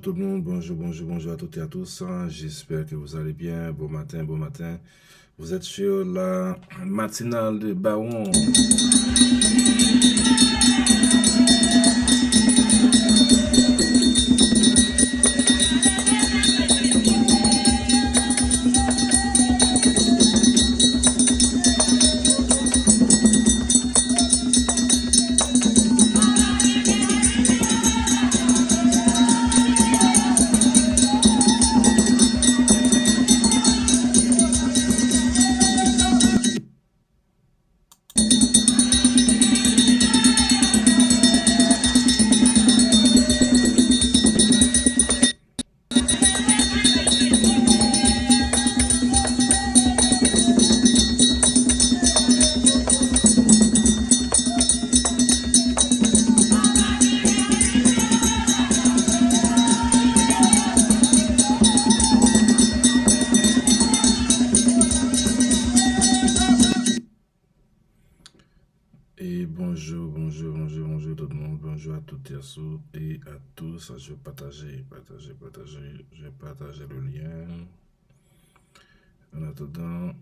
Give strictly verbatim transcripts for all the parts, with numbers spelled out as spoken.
Tout le monde, bonjour, bonjour, bonjour à toutes et à tous. J'espère que vous allez bien. Bon matin, bon matin. Vous êtes sur la matinale de Baron. E bonjou, bonjou, bonjou, bonjou tout moun. Bonjou a tout et à sou et à tous. Je partage, partage, partage. Je partage le lien. En attendant,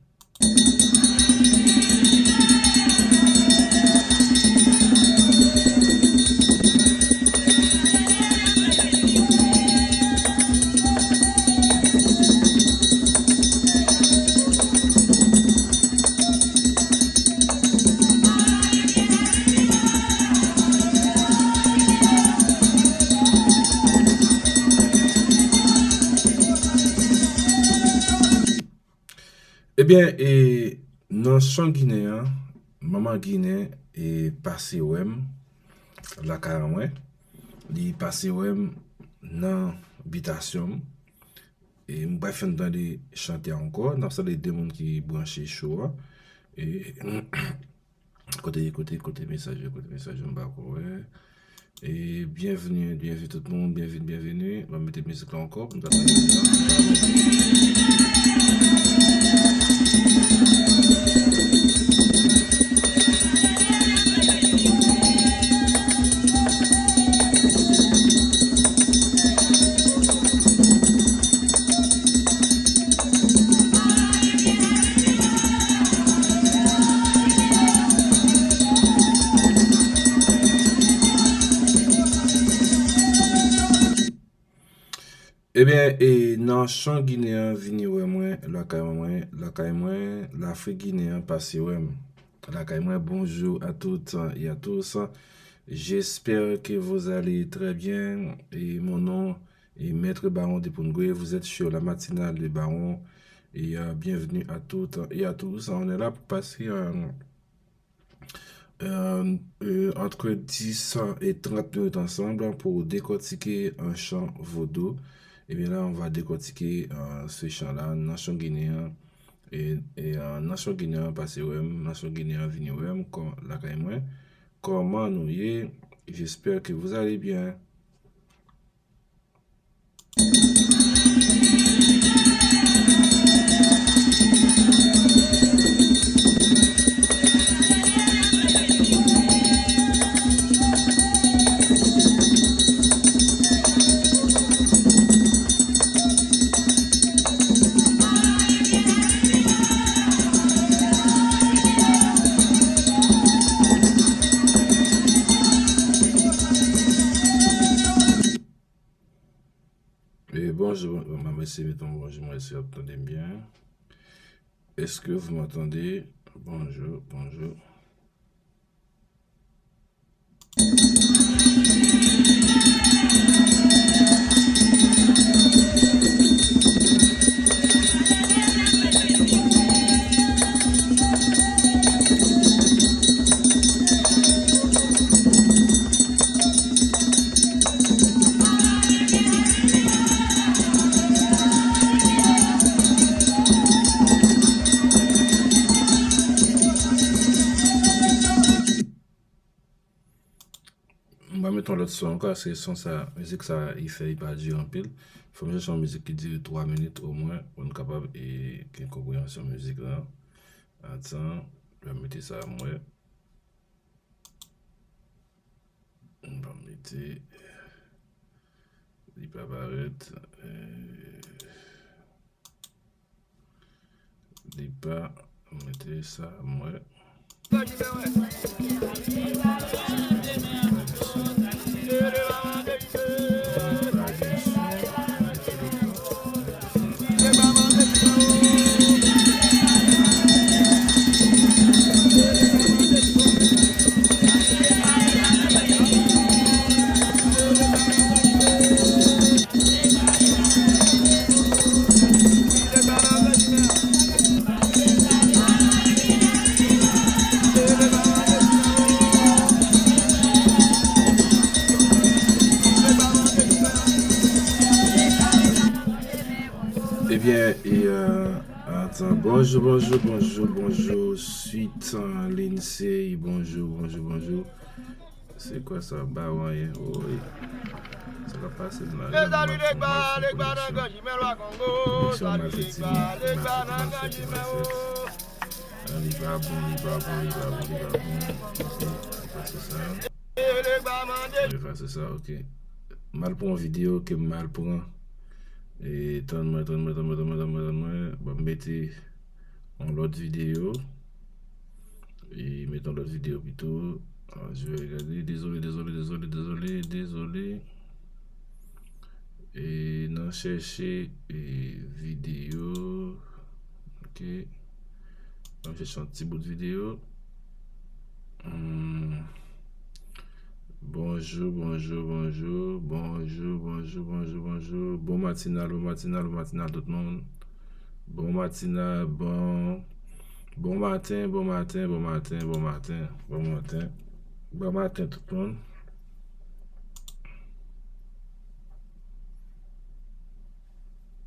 Ebyen, e, nan chan ginen an, manman ginen, e, pase wè m lakay an mwen. Li pase wè m nan bitasyon m. E m pa fenk tande chante a ankò. N ap salye de moun ki branche cho a. E, kote, kote, kote mesaj yo, kote mesaj yo, m pa ko wè. E byenveni, byenveni tout moun, byenveni, byenveni. Mwen mete mizik la ankò pou nou ta tande mizik la. Ebyen, e, nan chan ginen an, vini wè mwen, lakay mwen, lakay mwen, Lafrik ginen an, pase wè m. Lakay mwen, bonjour à toutes et à tous. J'espère que vous allez très bien. Et mon nom est Maître Baron de Pungwe. Vous êtes sur la matinale de Baron. Et, euh, bienvenue à toutes et à tous. On est là pour passer un, euh, euh, entre dix et trente minutes ensemble pour décortiquer un chant vaudou. Et bien là, on va décortiquer, euh, ce chant-là, nan chan ginen an. E, e, euh, nan chan ginen an, pase wè m, nan chan ginen an, vini wè m, kò, lakay mwen. Kòman nou ye? J'espère que vous allez bien. E, bonjou, bon, mwen eseye met yon bonjou, mwen eseye ap tande m byen. Est-ce que vous m'entendez? Bonjou, bonjou. M va met yon lòt son ankò, se son sa, mizik sa, li fè, li pa dire anpil. Fò m chèche yon mizik ki dire twa minit omwen, pou n kapab, e, gen konpreyansyon mizik la. Atan, m va mete sa, mwen. M va mete. Li pa parèt. Eh, li pa. Mete sa, mwen. Ebyen, e, euh, atan, bonjou, bonjou, bonjou, bonjou, Sweet, euh, Lindsay, bonjou, bonjou, bonjou. Se kwa sa? Ba w anyen. Woy. Sa k ap pase m la? Rezo m mal fè, mal fè koneksyon. Koneksyon mal fè, ti mal fè, ti mal fè, ti mal fè. Ah, li pa bon, li pa bon, li pa bon, li pa bon. Ok, efase sa. Efase sa, ok. M al pran yon videyo ke m mal pran. E, tann mwen, tann mwen, tann mwen, tann mwen, tann mwen, tann mwen. Ban m mete yon lòt videyo. E mete yon lòt videyo pito. Ah, je vais regarder. Désolé, désolé, désolé, désolé, désolé. E n a chèche, e, videyo. Ok. N a chèche yon ti bout videyo. Hmm. Bonjou, bonjou, bonjou. Bonjou, bonjou, bonjou, bonjou. Bon matinal, bon matinal, bon matinal tout moun. Bon matinal, bon, bon maten, bon maten, bon maten, bon maten, bon maten. Bon maten tout moun.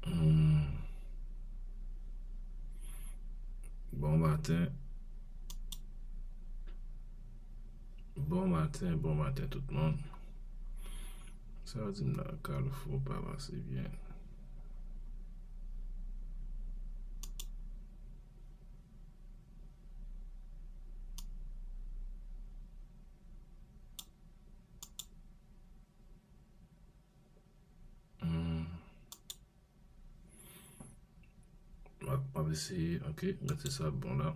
Hmm. Bon maten. Bon maten, bon maten tout moun. Sa yo di m la, Kalfou pa pase byen. Hmm. M ap, m ap eseye, ok, mete sa bon la.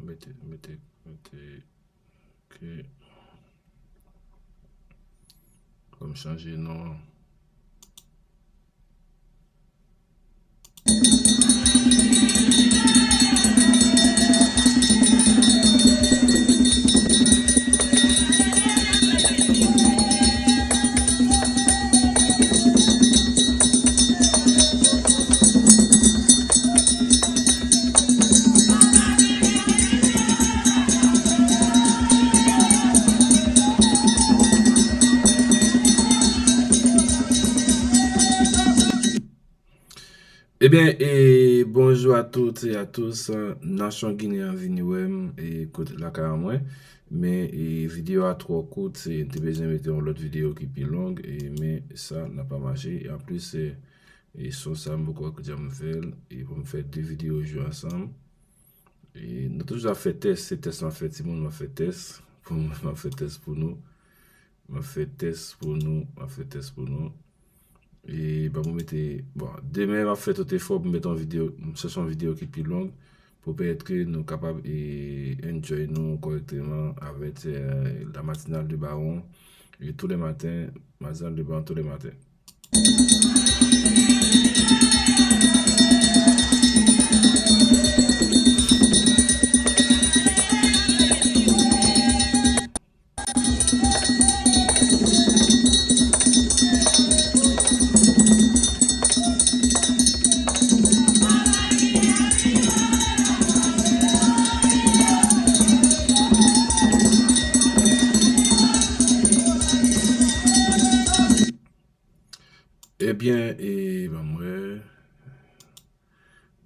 Mete, mete, mete, ok. Fò m chanje non an. Ebyen, e, bonjou a toutes et à tous. Nasyon Ginen an vini wè m, e, kote lakay an mwen. Men, e, videyo a twò kout, se, m te bezwen mete yon lòt videyo ki pi long, e, men sa, n a pa mache. E anplis, e, e son sa, m poko wè kote m fè l, e pou m fè de videyo jwe ansanm. E nou toujou ap fè tès, se tès m ap fè timoun, m ap fè tès. Pou mwen, m ap fè tès pou nou. M ap fè tès pou nou, m ap fè tès pou nou. E ban mwen mete, bon, demen m ap fè tout efò pou m mete yon videyo, m chèche yon videyo ki pi long, pou pèmèt ke nou kapab, e, enjoy nou kòrèkteman avèk, e, la matinale de Baron, e, tous les matins, matinale de Baron tous les matins. Ebyen, e, ban m wè.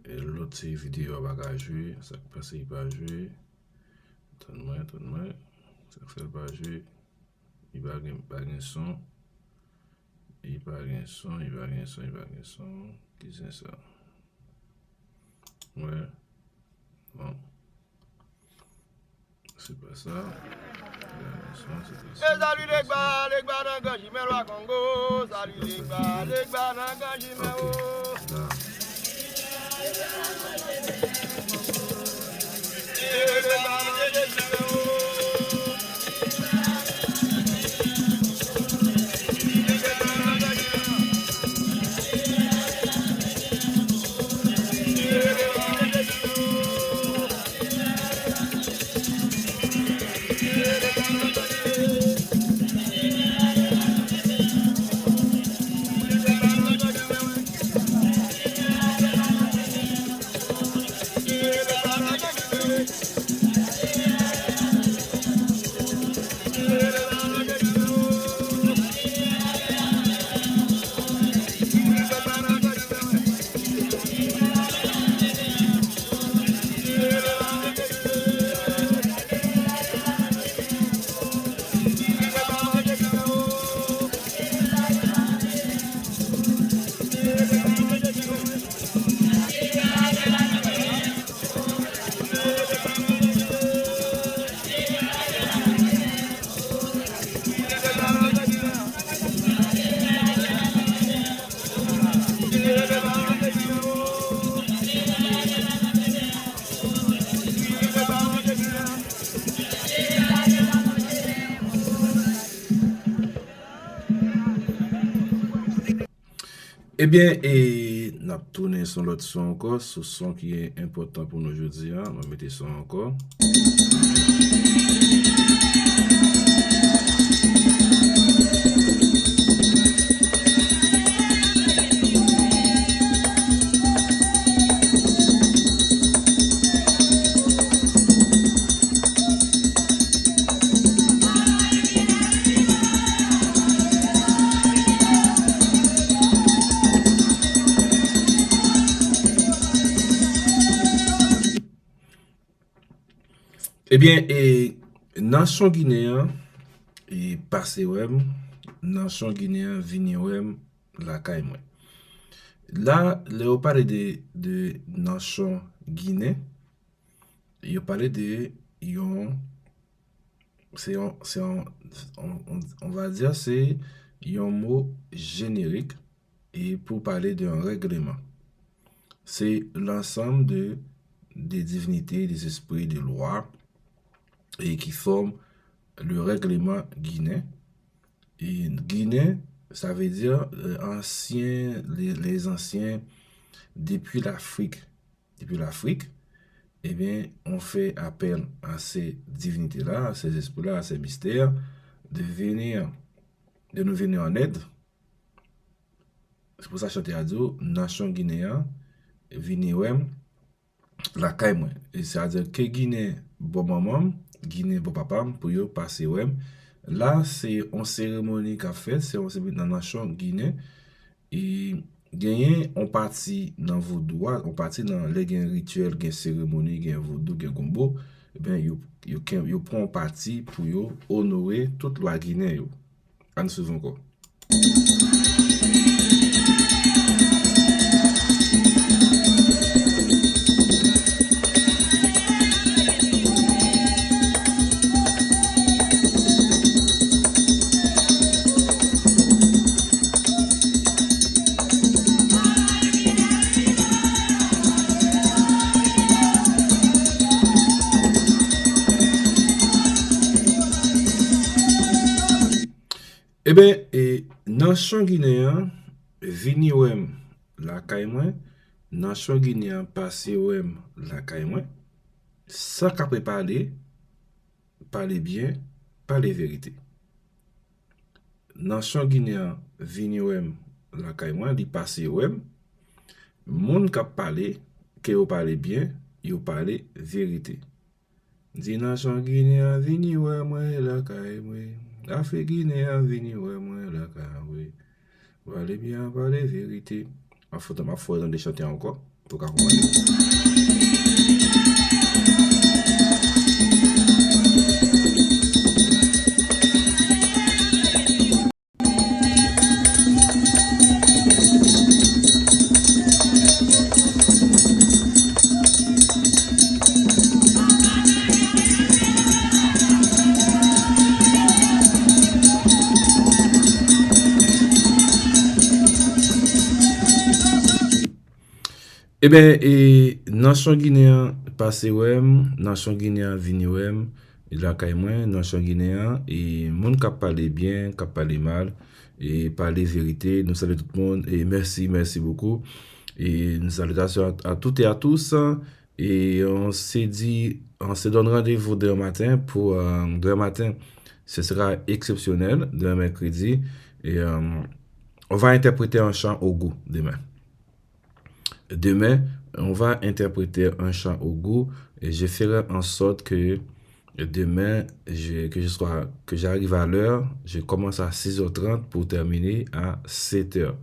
E lòt se videyo a pa ka jwe. Sa k pase li pa jwe? Tann mwen, tann mwen. Sa k fè l pa jwe? Li pa gen, pa gen son. Li pa gen son, li pa gen son, li pa gen son. Ki zen sa? Wè. Bon. Se pa sa. Gade sa, se pa sa. E sali Legba, Legba nan Gran Chimen, Lwa Kongo. Sali Legba, Legba nan Gran Chimen, o. Ok. Ebyen, e, n ap tounen sou lòt son ankò, sou son ki enpòtan pou nou jodi a. Mwen mete son ankò. Ebyen, e, nan son ginen an, e, pase wè m, nan son ginen an, vini wè m lakay mwen. La, lè yo pale de, de nan son ginen, yo pale de yon, se yon, se yon, on, on, on va dire, se yon mo jenerik e pou pale de yon règleman. Se l'ensemble de, des divinités, des esprits, des lois, et qui forment le règlement guinéen. E Ginen, sa vle di, euh, ansyen, les, les anciens, depuis l'Afrique, depuis l'Afrique, ebyen, on fait appel à ces divinités-là, à ces esprits-là, à ces mystères, de venir, de nous venir en aide. Se pou sa chante a di w, nasyon Ginen an, vini wè m lakay mwen. E sa vle di ke Ginen bò manman m, Ginen bò papa m, pou yo pase wè m. La, se yon seremoni k ap fèt, se yon seremoni nan nasyon Ginen. E genyen yon pati nan vodou a, yon pati nan lè gen rityèl, gen seremoni, gen vodou, gen gonbo, ebyen, yo, yo, ken- yo pran yon pati pou yo onore tout lwa ginen yo. Ann swiv ankò. Ebyen, e, nasyon Ginen an, vini wè m lakay mwen, nasyon Ginen an, pase wè m lakay mwen, sa k ap pale, pale byen, pale verite. Nasyon Ginen an, vini wè m lakay mwen, li pase wè m. Moun k ap pale, ke yo pale byen, yo pale verite. Di nasyon Ginen an, vini wè mwen lakay mwen. Afrik Ginen an, vini wè mwen lakay mwen. Pale byen, pale verite. M ap fè, m ap fè w tande chante a ankò, pou w ka konprann. Ebyen, e, nasyon Ginen an pase wè m, nasyon Ginen an vini wè m, e lakay mwen, nasyon Ginen an, e moun k ap pale byen, k ap pale mal, e pale verite, nou salye tout moun, e mèsi, mèsi bokou. E une salutation à, à toutes et à tous. E on se dit, on se donne rendez-vous demain matin pour, euh, demain matin, ce sera exceptionnel, demain mercredi. Et, euh, on va interpréter un chant au goût demain. Demain, on va interpréter un chant au goût et je ferai en sorte que demain, je, que je sois, que j'arrive à l'heure, je commence à six heures trente pour terminer à sept heures.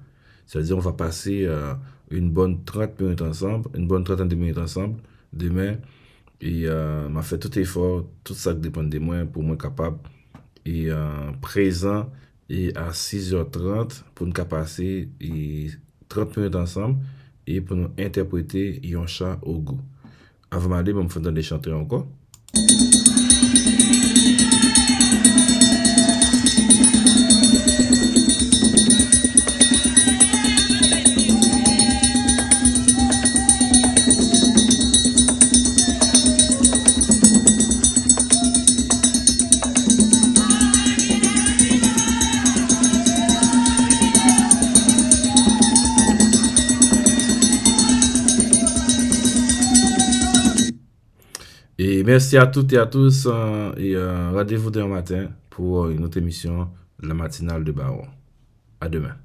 C'est-à-dire, on va passer, euh, une bonne trente minutes ensemble, une bonne trentaine de minutes ensemble demain. E, euh, m ap fè tout efò, tout sa k depann de mwen pou mwen kapab e, euh, prezan e a six heures trente pou n ka pase e trant minit ansanm e pou nou entèprete yon chan ogou. Avan m ale, ban m fè n tande chante ankò. E mèsi a tout e a tous, euh, e, euh, randevou demen maten pou, euh, yon lòt emisyon La Matinale de Baron. A demen.